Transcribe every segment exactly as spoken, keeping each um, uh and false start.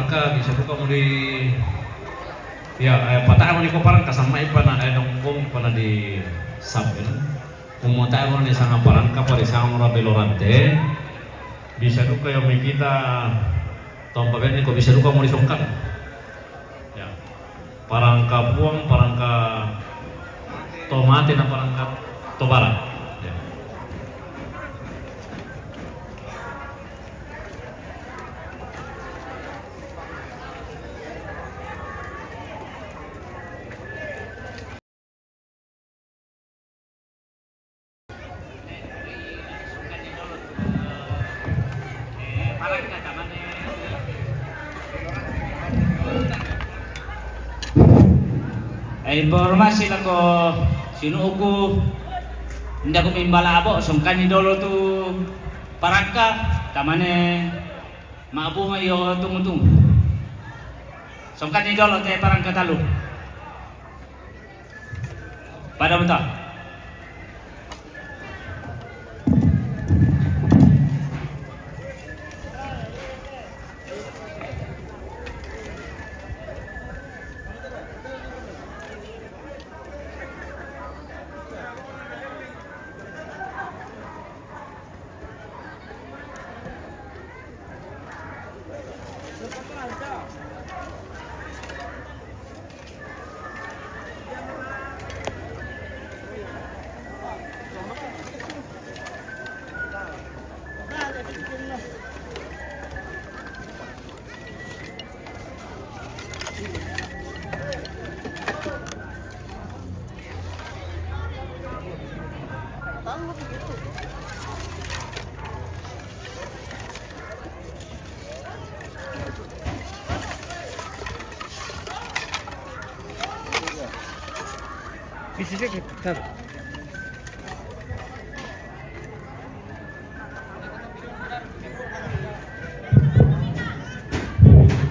Ka, bisa duka mo di, ya, eh, pata mo di ko parang kasamai pa na, eh, nungkong pa na di saben. Kung mo tayo mo ni sanga parang ka pa di sanga mo na belorante. Bisa duka yung may kita, tong paben ni ko, bisa duka mo di sungkan. Ya. Parang ka buang, parang ka tomate na parang ka tobara. Ya. Eh, informasi lako sinuuku, nda ku mimbala abo, sungkani dolo tu parakka, tamane ma'bunga iyo tungu-tungu. Sungkani dolo te parangka talu. Pada mata.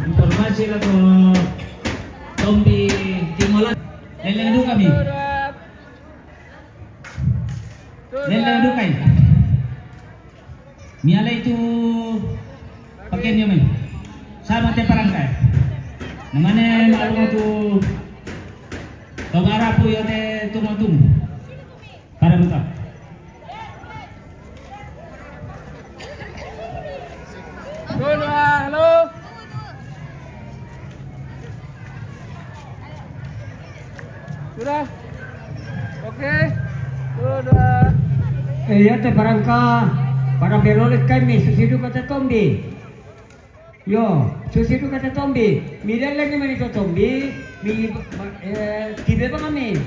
Informasi lako tombi timolan. Lele duka mi. Lele duka mi. Mialai tu pakai ni mai. Sama te parangkai. Namane malu tu tobara pu yo te tungu-tungu. Pada buka. Halo, halo. Sudah? Oke. Sudah. Eh, ya te parangka, para peroles kami susidu kata tombi. Yo, susidu kata tombi. Mi lele ni mani to tombi, mi, eh, tibe ba kami.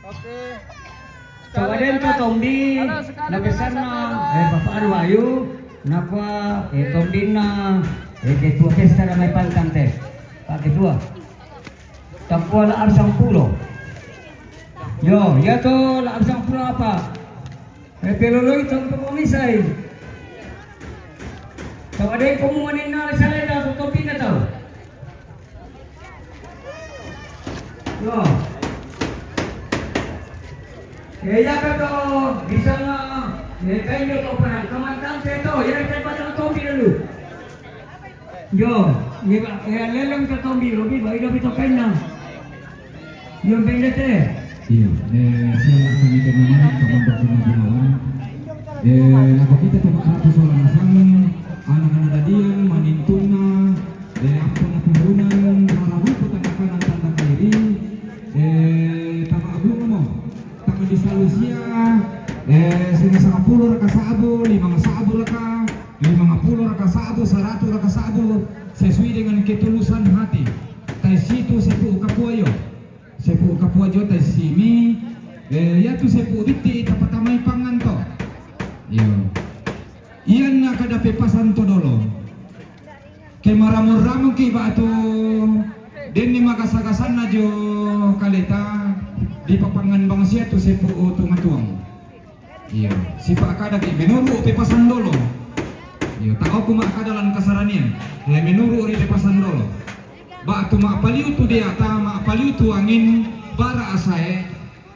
Oke. Tawaden to tombi, na pesanna, eh, Bapak Arwayu, na kua, eh, tombina, eh, ketua pesta ramai pantang te. Pak Ketua. Takua la absang pulo. Yo, ya to la absang pulo apa? Eh, peloloi tong to komisai. Tawaden komu maninna salai da to tombina tau. Yo. Eh, ya ka to, bisa na, eh, kain yo to parang, kamantang te to, ya ka pada tombi dulu. Yo, ni ba, eh, leleng ka tombi, lobi, ba, ida bito kain na. Yo, bende te. Iya, eh, siya kami teman-teman, teman-teman. Eh, lako kita teman-teman soal nasang, anak-anak dadian, manintunna, eh, ampun pembunan, rara rupa tanda kanan, tanda kiri, eh, tama agung mo, tama di Salusia, eh, sini sanga pulo raka sabu, lima nga sabu raka, lima nga pulo raka sabu, saratu raka sabu, sesuai dengan ketulusan hati. Tai situ sepu kapuayo, sepu kapuayo tai simi, eh, yatu sepu bitti tapatamai pangan to. Iyo. Iyan na kada pepasan to dolo. Ke maramur-ramur ki batu, denni magasa-gasanna jo kaleta, di papangan bangsia tu sepu tu matuang. Iyo, sipa kada ki menuru pepasan dolo. Iyo, tau ku ma kada lan kasaranian. Eh, menuru ri pepasan dolo. Batu ma paliu tu deata, ma paliu tu angin, bara asae,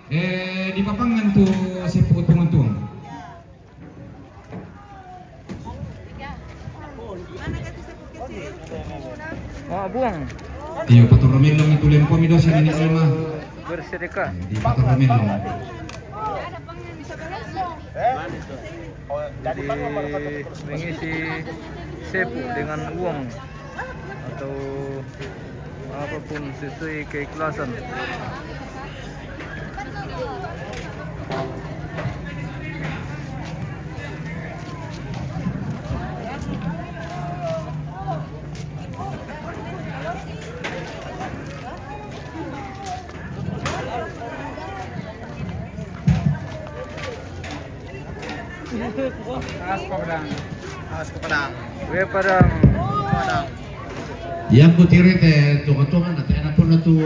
eh, di papangan tu sepu tu matuang. Mana kaki sepuluh kecil? Mak buang. Iyo, paturro mellong itu lempo mi dosa nini Alma. Bersedekah. Di paturro mellong. Jadi mengisi sepu dengan uang atau apapun sesuai keikhlasan. Awas ko padang. Awas ko padang. Wé padang. Padang. Yang ku tirite tunga-tunga na tena pun tu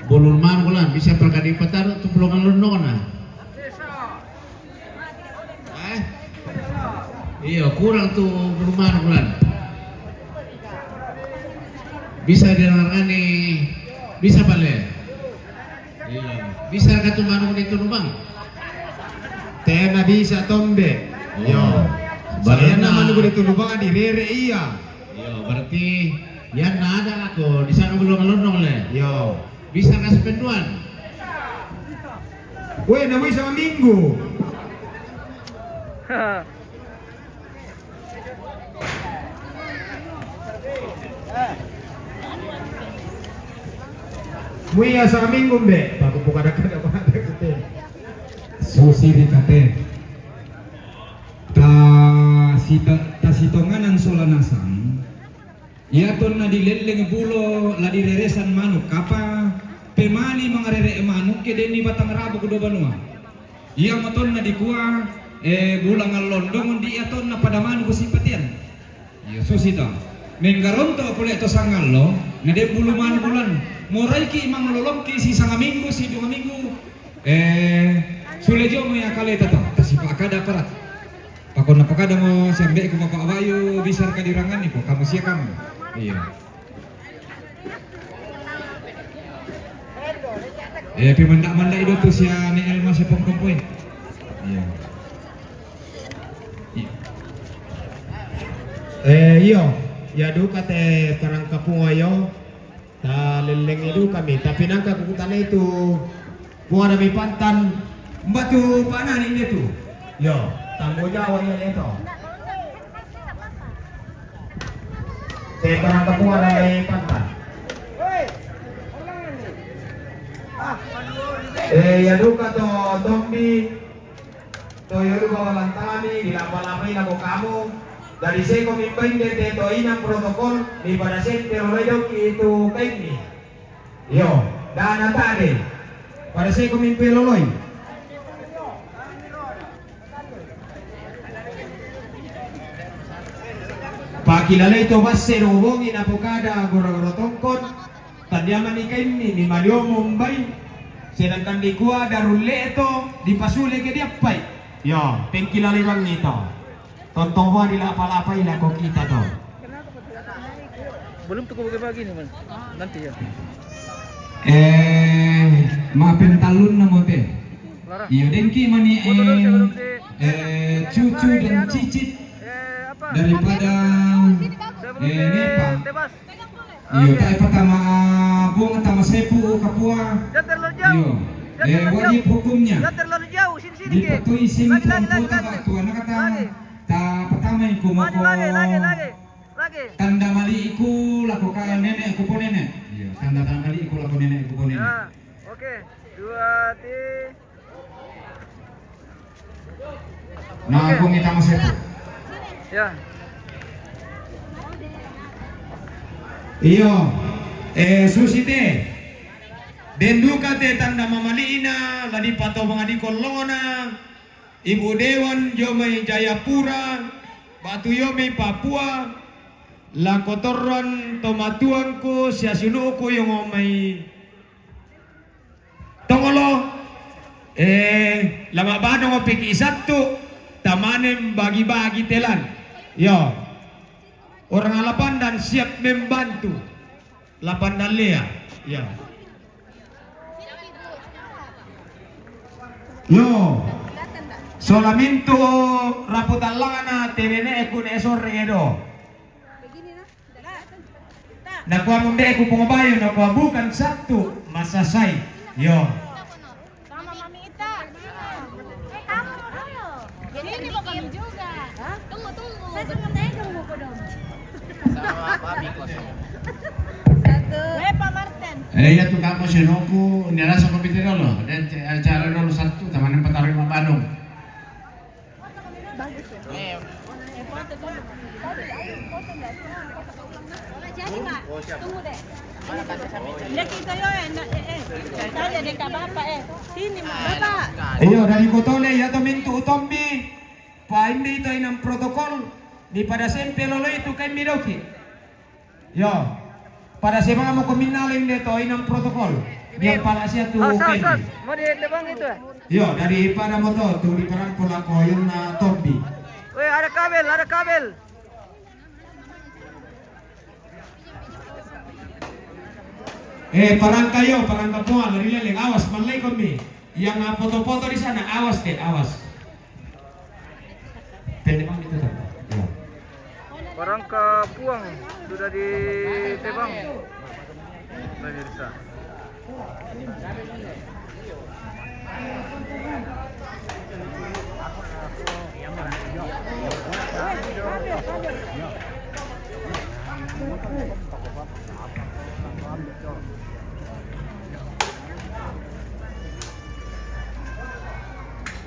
bulung manuk lan bisa perkadi patar tu bulung londong na. Eh? Iyo, kurang tu bulung manuk lan. Bisa didengarkan ni, bisa pale. Iya. Bisa ka tu manuk di tu lubang? Tena bisa tombe. Oh. Iyo. Baru saya na manuk di tu lubang di rere iya. Iyo, berarti yang na ada aku di sana belum londong le. Iyo. Bisa kasih penduan. Weh, na weh sama minggu. Muia saminggu mbe, paku pukada kada pada kute. Susi di kate. Ta sita, ta sitonganan sola nasang. Ia tonna dilelleng bulo la direresan manuk kapa pemali mangarere manuk ke denni batang rabu kudo banua. Ia matonna dikua, eh, bulang allondong di ia tonna pada manuk sipatian. Iya, susi to. Menggaronto pole to sangallo, na de bulu manu bulan. Moraiki manglolongki si sanga minggu, si dua minggu. Eh, sule jo mo ya kale tato. Tasipa kada parat. Pakona pakada mo siambe ku Bapak Bayu, bisa ka dirangan ni ko, kamu sia kamu. Iya. Eh, pi manda-manda ido tu sia ne Elma sepong kompoi. Iya. Eh, iyo, ya duka te parangkapunga iyo, ta lellengi duka mi, tapi nangka kukutana itu, puada mi pantan, mbatu panani inde tu, yo, tanggo jawa iya leto. Te parangkapunga na mi pantan. Eh, ya duka to tombi, Toyo rupa walantami, dilapa-lapai lako kamu. Dari seko mimba inde te to inang protokol, di pada sente loloi doki itu kainni. Yo, dana tade. Pada seko mimpi loloi. Pakilalai to basse do bongi napokada goro-goro tongkon. Tandiamani kainni, mi maliomo mbai, sedangkan dikua darulle to dipasule ke diappai. Yo, pengkilalai bangi to. Tontong wa dilapa-lapai lako kita to. Belum tuku bagi-bagi ni, Man. Nanti ya. Eh, mapen talun na mote. Iyo, dengki mani, eh, eh, cucu dan cicit daripada, eh, Nepa. Iyo, tae patama, ah, bunga tama sepu, oh, kapua. Iyo. Eh, wajib hukumnya. Dipatui sini tuan kota, Pak Tuan, kata, ta patama iku moko. Tanda mali iku lako ka nenek ku po nenek. Iyo, tanda, tanda mali iku lako nenek ku po nenek. Nah, oke. Dua, tiga. Nah, oke. Aku minta mas itu. Ya. Iyo, eh, susi te. Den duka te tanda mamali'na, la dipatobang di kollongna, Ibu Dewan jomai Jayapura, batu yomai Papua, la kotorran tomatuangku, siasilu'ku yongomai. Tongolo, eh, lama bano piki sattu, tamanen bagi-bagi telan. Yo. Orang Alapandan siap membantu. Lapandan Lea. Ya. Yo. Solamintu rapu tallana tenene ku ne sore do. Begini nah. Nakuwa' mumbeku pongobayu, nakuwa' bukan satu, masasay. Iyo. Sama Mami Ita. Eh, kamu dulu. Jadi ini mau kami juga. Hah? Tunggu, tunggu. Saya sama Tega mau kodong. Sama Papi kosong. Satu. Weh, Pak Martin. Eh, iya tu kamu sinoku, ini rasa kopi dulu. Dan acara dulu satu, teman yang petaruh lima Bandung. Bagus ya? Eh. Jadi, Pak, tunggu deh. Ini kita yo, eh, na-, eh, eh. Saya deh, Kak Bapak, eh. Sini, Mak. Bapak. Iyo, dari Kotone, iya to mintu' tombi. Paimbi to inang protokol, di pada sempe lolo itu kaimbi doki. Iyo. Pada semanga mo kominnaling de to inang protokol. Biang pala siya tu kaimbi. Mau di tebang itu, eh? Iyo, daripada mo to, tu di parangko lako iyonna tombi. Weh, ada kabel, ada kabel. Eh, parangka iyo, parangka puang, lari leleng, awas, malai kami. Yang, ah, foto-foto di sana, awas deh, awas. Pendek banget itu, Tante. Iya. Parangka puang sudah ditebang, pemirsa.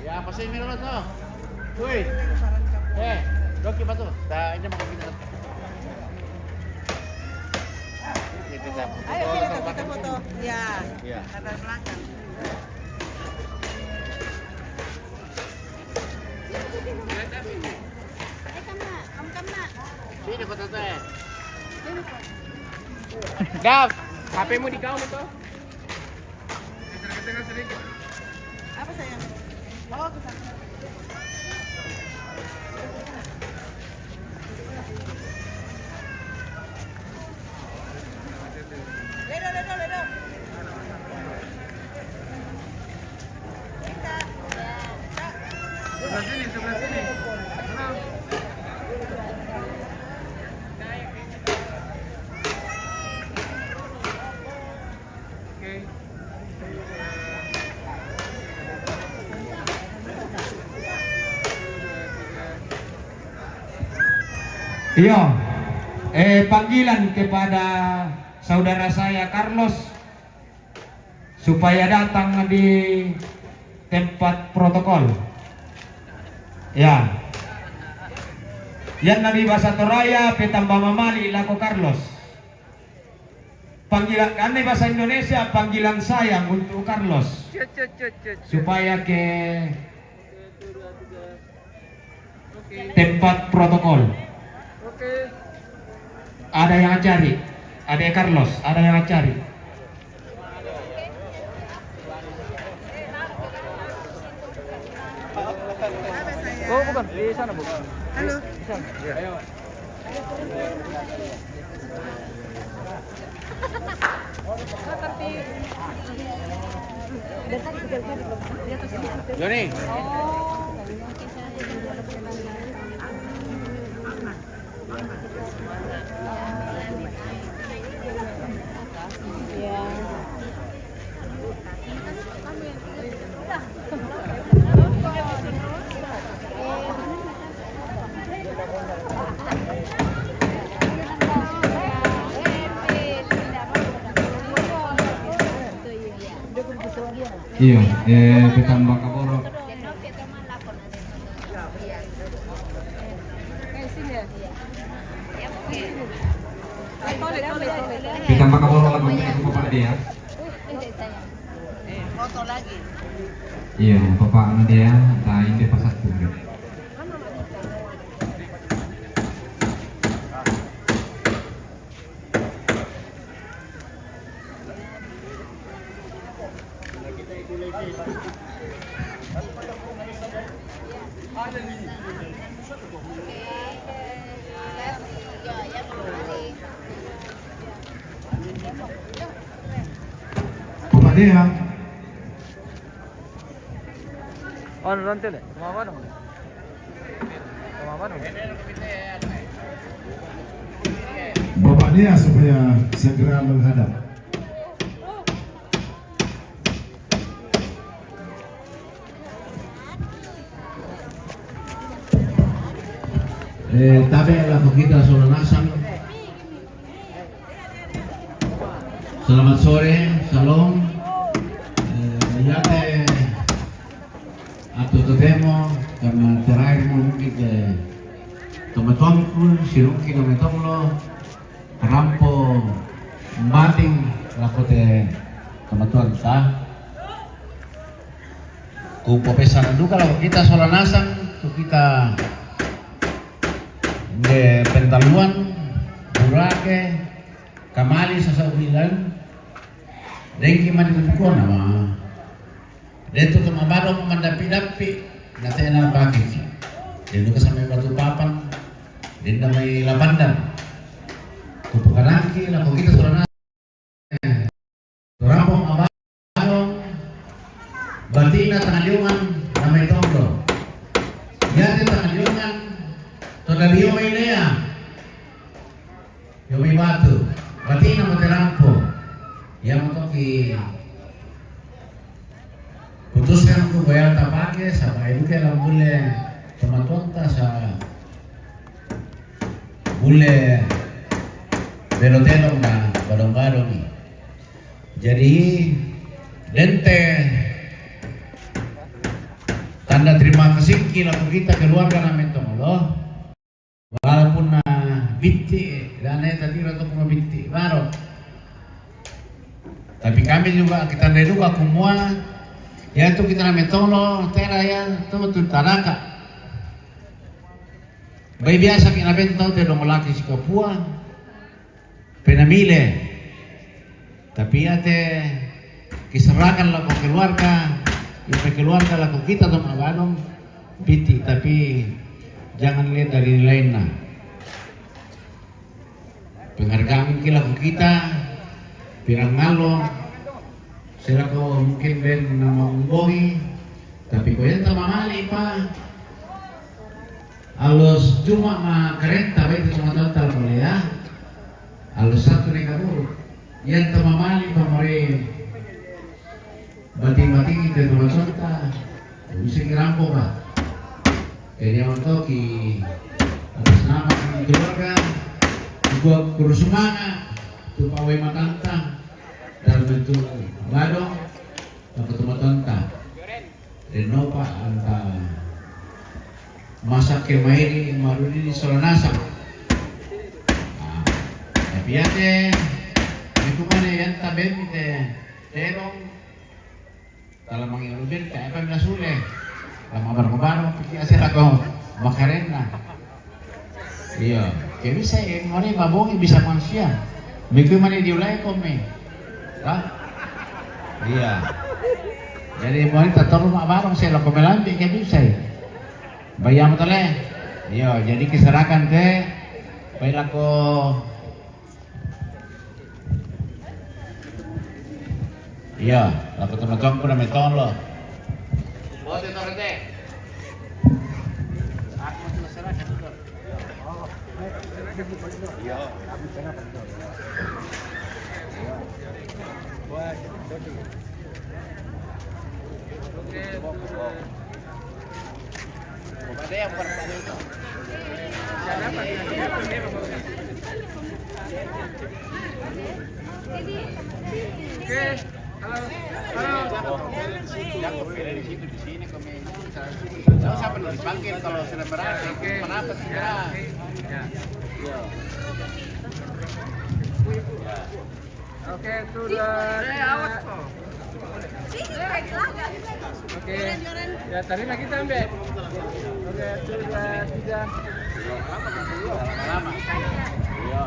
Ya, pasti ini dulu tuh. Woi. Eh, Doki, apa tuh? Dah, ini mau kita. Ayo, kita foto-foto. Ya. Iya. Latar belakang. Sini, foto tuh, eh. Gap, H P-mu di kau itu. Apa, sayang? Oh, ke sana. Ledo, ledo, ledo. Sebelah sini, sebelah sini. Tenang. Oke. Iyo, eh, panggilan kepada saudara saya Carlos supaya datang di tempat protokol. Ya. Yan na di bahasa Toraya, petamba mamali lako Carlos. Panggilan, kan bahasa Indonesia, panggilan sayang untuk Carlos. Supaya ke tempat protokol. Oke. Ada yang cari. Ada Carlos, ada yang cari. Oh, bukan. Di sana, Bu. Halo. Di sana. Ya. Joni. Iyo, eh, petamba kaboro. Petamba kaboro lako, eh, Bapak Dea. Foto lagi. Iyo, Bapak Dea, ta inde pasatu. Bapak Dea. Ano lang tila? Tumama na. Tumama na. Bapak Nia supaya segera menghadap. Eh, tabe' lako kita sola nasang. Selamat sore, shalom. Eh, yate atto totemo, karena terakhir mo mungkin ke tomatuangku, sirungki na metong lo, karampo mbating lako te tomatuanta. Ku popesana duka lako kita sola nasang, tu kita nde pentaluan, burake, kamali sasa ubilan, dengki mani tupikona ma. Detu tu mabado mandappi-dappi, na tena bakiki. Detu ka sampai batu papan, denda mai lapandan. Kupukanaki, lako kita sola nasang. Torapong abadong, batina tangaliungan na mai tonglo. Yate tangaliungan, to dalio mai lea. Yo mai batu, batina mo terampo. Ia mo toki putuskan ku boyal tapake, saba iluke la bule tomatuanta sa bule belo telong na badong-badong ni. Jadi, dente tanda terima kasih ki lako kita keluarga na metong lo. Walaupun na bitti, dana tadi ratu kuma bitti, baru. Tapi kami juga kita duka kumua, ya tu kita na metong lo, tera ya, tu tu taraka. Bai biasa kina bentau te dongolaki si kapua, penamile. Tapi yate kiserahkan lako keluarga, yate keluarga lako kita to mabadong, piti, tapi jangan lihat dari lainna. Penghargaan ki lako kita, pirang ngalo, selako mungkin ben nama umbongi, tapi ko yanta mamali pa, alus cuma ma karenta bai tu tomatuanta lako lea, alus satu ne kaburu. Yanta mamali pa more bating-bating itu tomatuanta, bisa kirampo pa. Jadi, untuk ki atas nama keluarga, gua kurus semangat, tu pawai matanta, dan bentuk badong, dapat tomatuanta. Denopa anta masak ke mairi marudini sola nasang. Ah, tapi yate, itu mana yang tabemi te terong, tala mangi rubin, te apa mina sule. Lama bareng-bareng, piki asera kau, makarena. Iya, ke bisa ya, mari mabongi bisa manusia. Miku mani diulai kome. Hah? Iya. Jadi mari tator rumah bareng saya lako melambi ke bisa ya. Bayam tole. Iya, jadi kiserahkan te. Bai lako. Iya, lako tomatuangku na metong lo. Bote torete. Oke. Halo. Halo. Jangan, jangan, di situ, di sini kami. Nggak usah perlu dipanggil kalau sudah berhasil. Oke. Kenapa sih, ya? Ya. Iya. Oke, sudah. Eh, awas kok. Oke. Ya, terima kita, Mbak. Oke, sudah, sudah. Lama. Iya.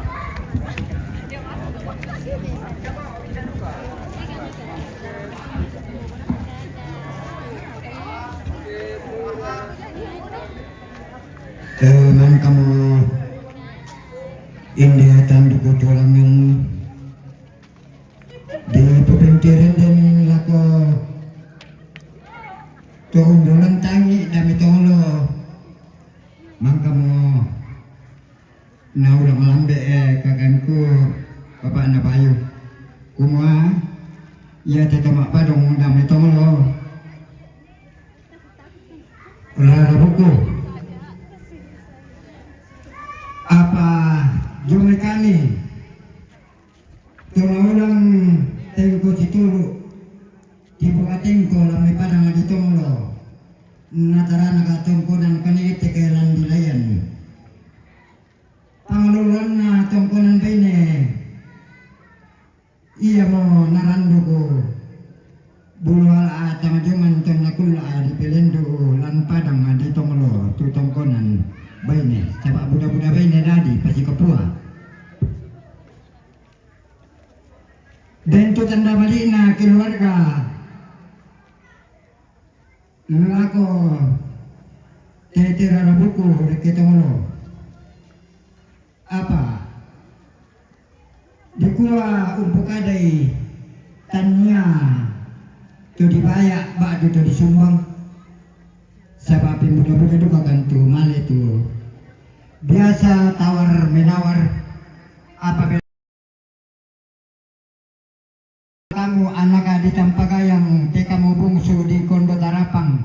Eh, mangkamo India tandu kutulangan di pepentiren dan lako turun bulan tangi dami tolo. Mangkamo Naula malambe, eh, Kakangku, Bapak Nabayu. Kumua, iya te toma padong dame tongolo. Rara buku. Apa jume kami? Tuna ulang tengko titulu. Tibuka tengko lame padang di tongolo. Natarana ka tongkonan kane ete ke landilayan. Pangalulanna tongkonan baine. Iya mo naranduku bulu ala ata majongan tonna kulla di pelendu lan padang di tongolo tu tongkonan baine. Caba buda-buda baine dadi pasi kapua. Den tu tanda balikna keluarga. Lako tete rara buku reke tongolo. Apa? Dikua umpukadai tania tu dibaya ba'du tu disumbang. Saba pimbuda-buda duka kan tu male tu. Biasa tawar menawar apa kamu anaka di Tampagayang, te kamu bungsu di Kondo Tarapang.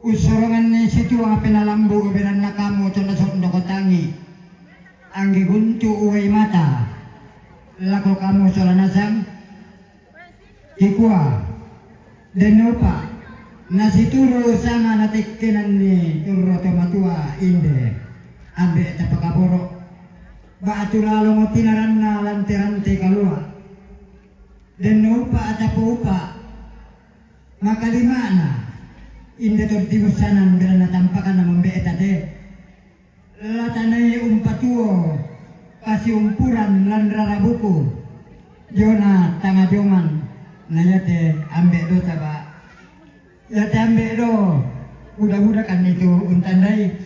Usurongan ni situa penalambu beranna kamu tona sondo kotangi. Anggi guntu uwai mata. Lako kamu sola nasang. Kikua. Denupa. Nasituru sama natikkenan ni turro to matua inde. Ambe tapakaboro. Ba'tu lalo mo tinaranna lante-lante kalua. Den upa atapo upa. Makalimana. Inde torti bussanan beranna tampakana mambe etate. Latanai umpatuo. Kasi umpuran lan rara buku. Jona tanga jongan. Na yate ambe dota ba. Iya te ambe do, buda-buda kan itu untandai.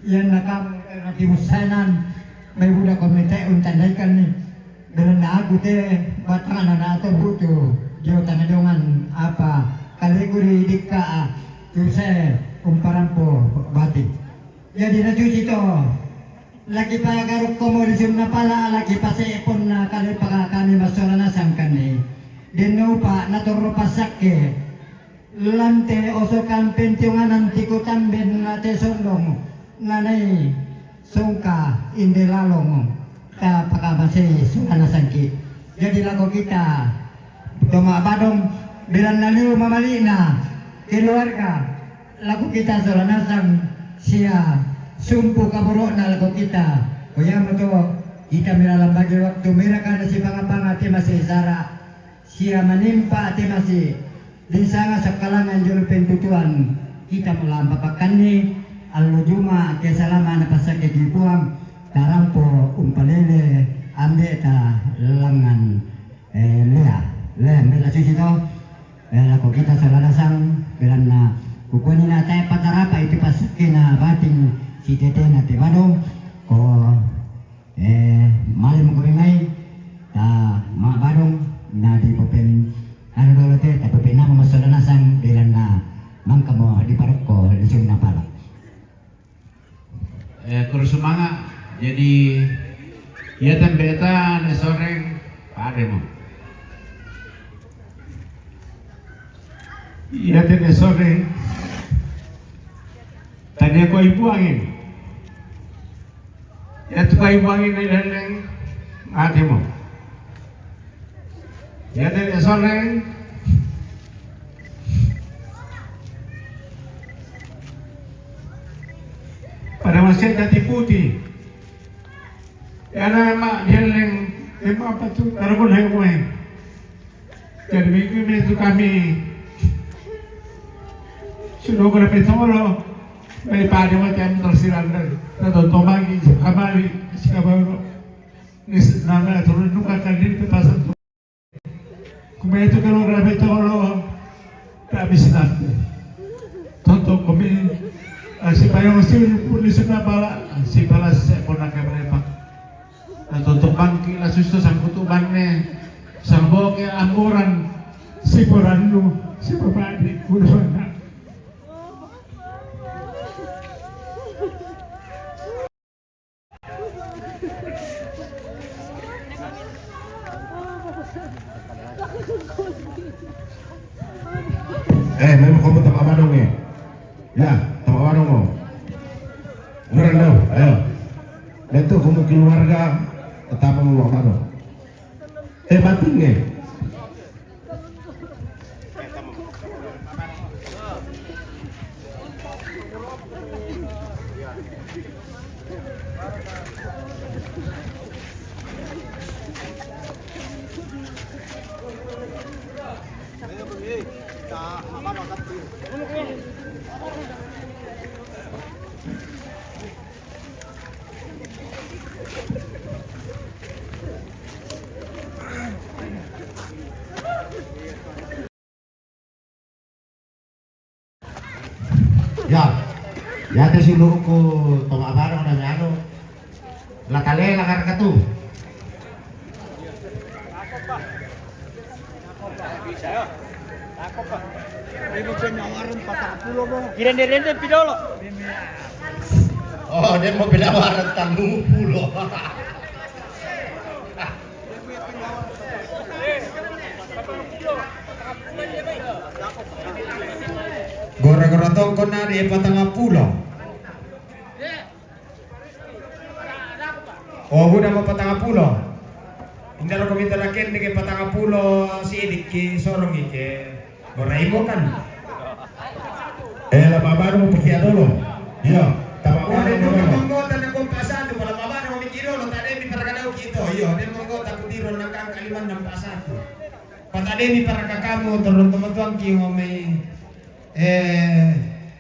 Iya nakam rati musanan, mai buda komite untandai kan ni. Belanna aku te batana na to butu, jo tana jongan apa, kali guri dikka, tu se umparampo bati. Jadi na cuci to. Laki pagarukko mo ri sunna pala, laki pase'ponna kale paka kami massola nasang kan ni. Denno upa na torro passakke. Lante osokan pentionganan tiku tamben na te sondong nanai songka inde lalong ta pakamasei sola nasangki. Jadi lako kita toma badong belanna liu mamali'na keluarga. Lako kita sola nasang sia sumpu kaboro'na lako kita. Ko iamoto kita melalang bagi waktu meraka na sipanga-panga te masi sara sia manimpa te masi disanga sakkalangan jolo pentutuan kita melampa pakkanni allo Juma ke salama na passakke ki Puang tarampo umpalele ambe ta langan. Eh, Lea, Lea, mela susi to. Eh, lako kita sola nasang, belanna kukuani na tae patarapa itu pas kena bating si tetena te badong. Ko, eh, male mo ko mai, ta ma badong, na di popen, anu dolo te, ta popen nama masola nasang, belanna mangkamo di parokko, di sunna pala. Eh, kurus semangat. Jadi, iya tembe ta ne soreng, pade mo. Iya te ne soreng. Tadi aku ibu angin. Ya tu ibu angin ne leleng. Ade mo. Ya te ne soreng. Pada masih tadi putih. Ya na ma dieleng, eh, ma apa tu? Tarapun hai kumain. Jadi minggu ini tu kami sudah kena petolo. Mai pade mo tem tersiran dari. Tato tomagi kamari sikabano. Nis nana turun nuka kan di petasan tu. Kumaitu kalo rabe tolo, tabi sinante. Tonto komi, ah, si payong si puli suna pala, ah, si pala se pona ke mereka. Ah, tonto bangki la susto sangkutu banne, sangboke amboran, si porannu, si papadi, kudu sana. Eh, memang kamu tempat Badung nih. Ya, tempat Badung mau. Ngeren dong, ayo. Itu kamu keluarga tetap mau Badung. Eh, batin nih. Ya, ya te si luku toma barang na miano. La tale la karkatu. Kira nde rende pidolo. Oh, dia mau pindah warna tanggung pulo. Gora-gora tongkona di patang pulo. Oh, huda mo patang pulo. Indaro ko mita raken de ke patang pulo si ediki sorong ike. Gora imo kan. Eh, lama baru mau pergi dulu. Iya, tama. Oh, ada juga anggota na kompa satu, kalau lama baru mau mikir dulu, tadi mi para kadau kita. Iya, dia anggota kutiro nakang kaliman nampak satu. Patademi para kakamu, torong tomatuangki mo mai, eh,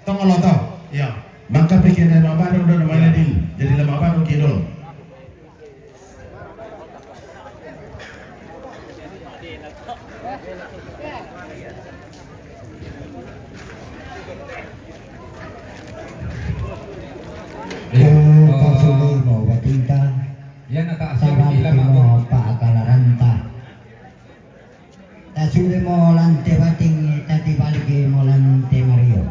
tongoloto. Iya. Maka pikir dari Mabado udah namanya di. Jadi lama Mabado kidul. Eh, pasuli mo batinta. Iya, nata asal. Sabalik mo pa akalaranta. Tasule mo lante bating, tati balike mo lante Mario.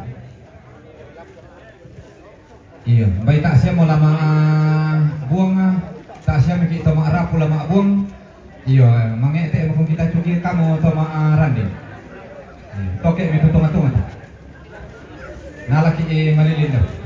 Iyo, bai tasia mo lama buang, tasia miki to ma rapu lama buang. Iyo, mangete mo kita cuki kamu to ma rande. Iyo, toke mi tu tunga-tunga. Nalaki i malilindo.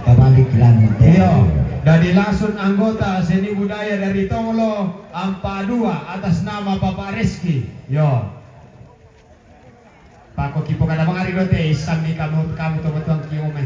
Tabalik lantai. Iyo, dari langsung anggota seni budaya dari Tonglo, ampa dua, atas nama Bapak Rizky. Iyo. Pako kipo kada mangari dote, isami kamu, kamu to batuang kiume.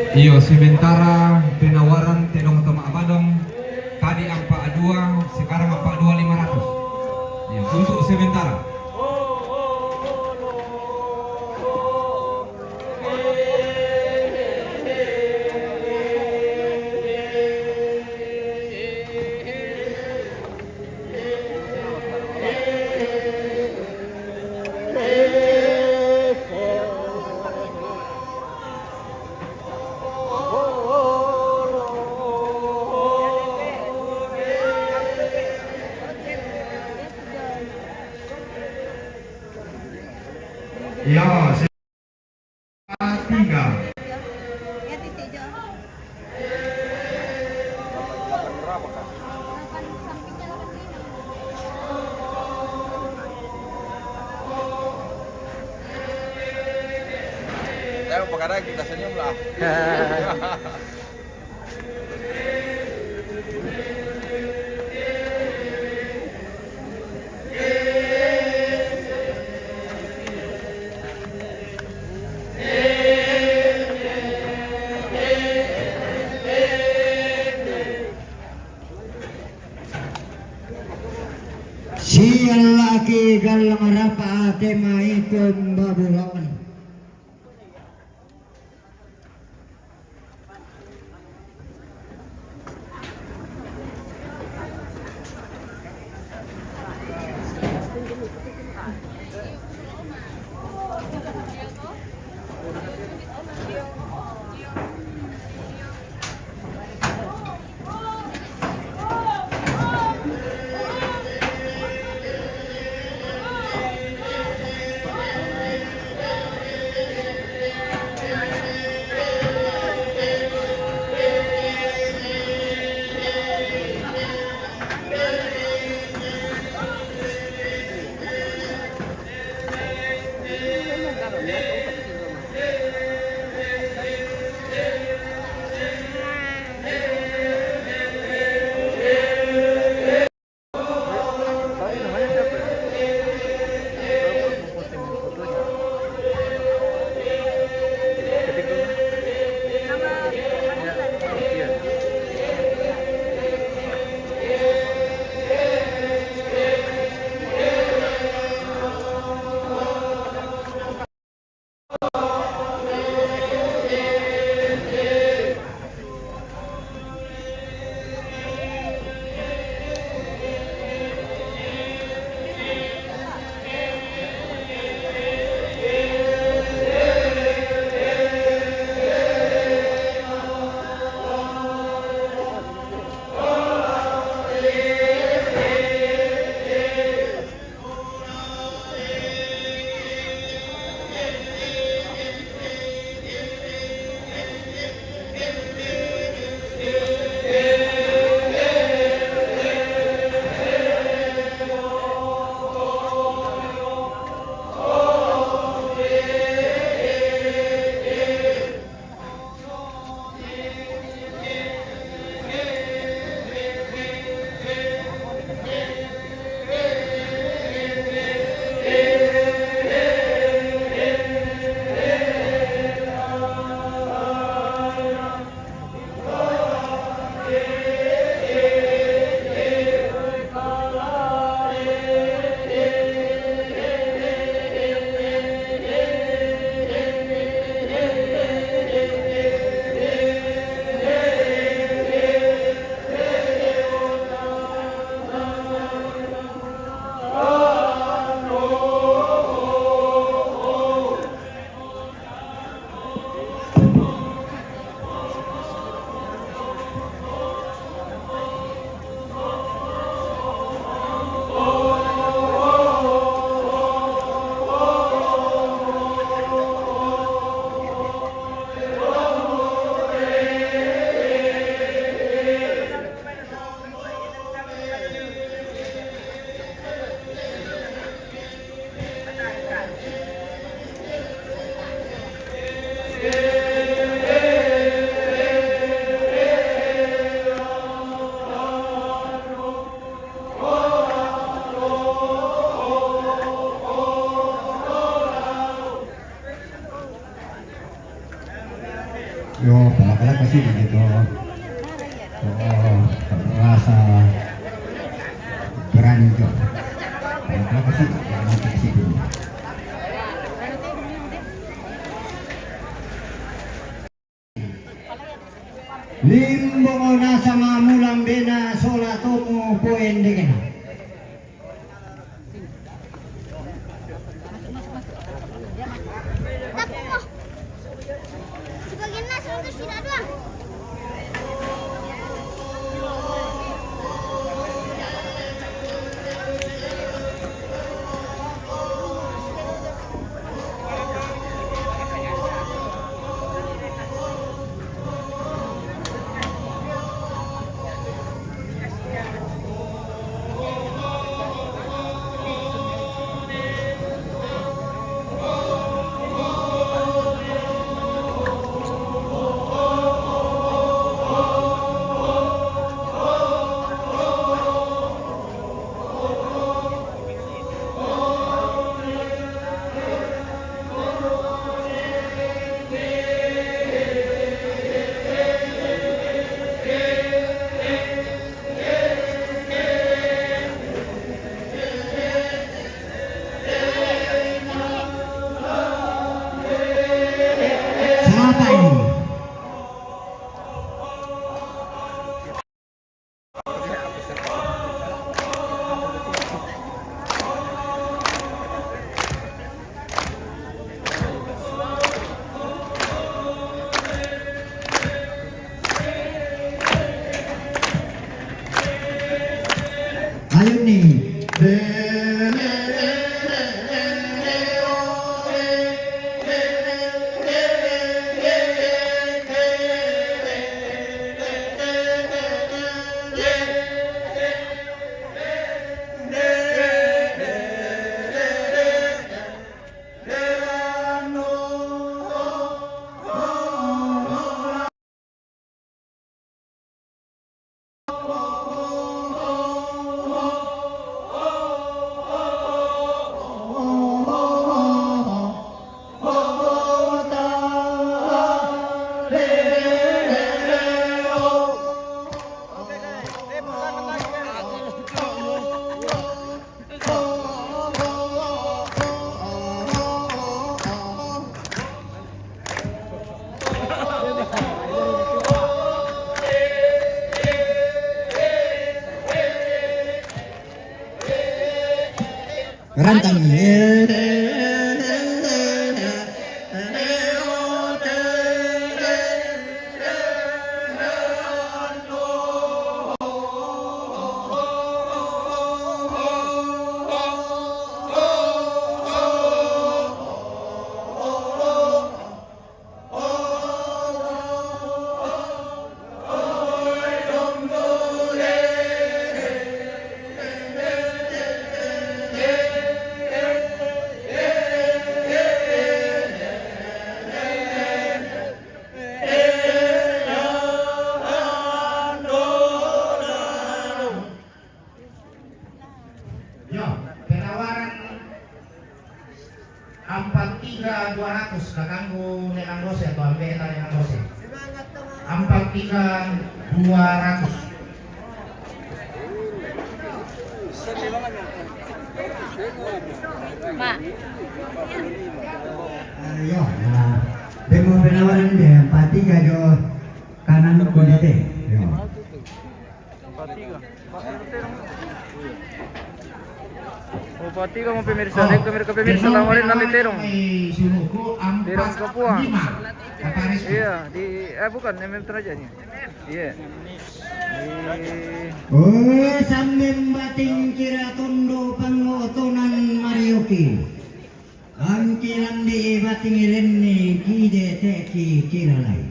Iyo, sementara penawaran tedong toma abadong, tadi ampat dua, sekarang ampat dua lima ratus. Iyo, untuk sementara. Ya, tiga. Tahu, pekara kita senyum lah. Sial laki galang rapa ate maitum babulaon. Yo, pala-pala kasi begitu. Oh, rasa berani jo. Pala-pala kasi, berani kasi. Limbo na sama mulam bena sola tomu poen degena. Ayun ni. Rantang. Yo, penawaran empat tiga dua ratus, kakangku Nenang Rose atau Ambeta Nenang Rose. Empat tiga dua ratus. Mak. Ayo, nah. Demo penawaran dia, empat tiga jo kanan kudete. Yo. Empat tiga. Oh, empat tiga mau pemirsa. Oh, Nek, pemirsa, pemirsa, tawarin kami terong. Terong Kapuang. Iya, di, eh, bukan, M M Teraja ini. Iya. Di Oh, sambil bating kira tondo pangotonan marioki. Angkilan di bating ilenni kide teki kira lai.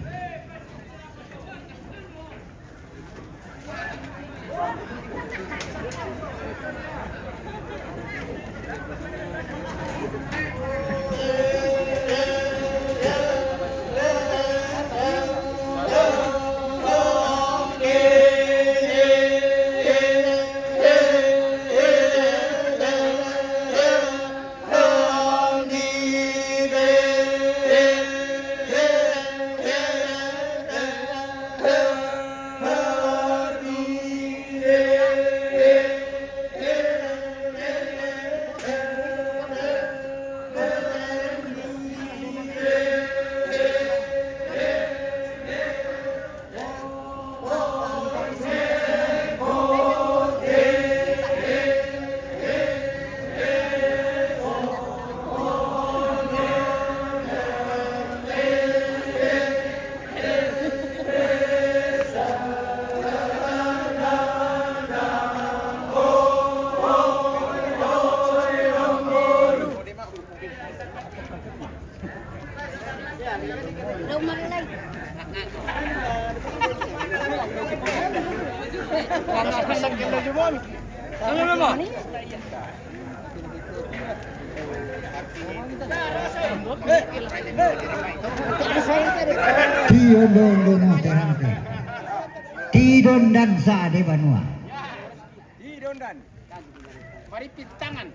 Ti ondo-ondo na terangkan. Ti dondan sa de banua. Ti dondan. Maripit tangan.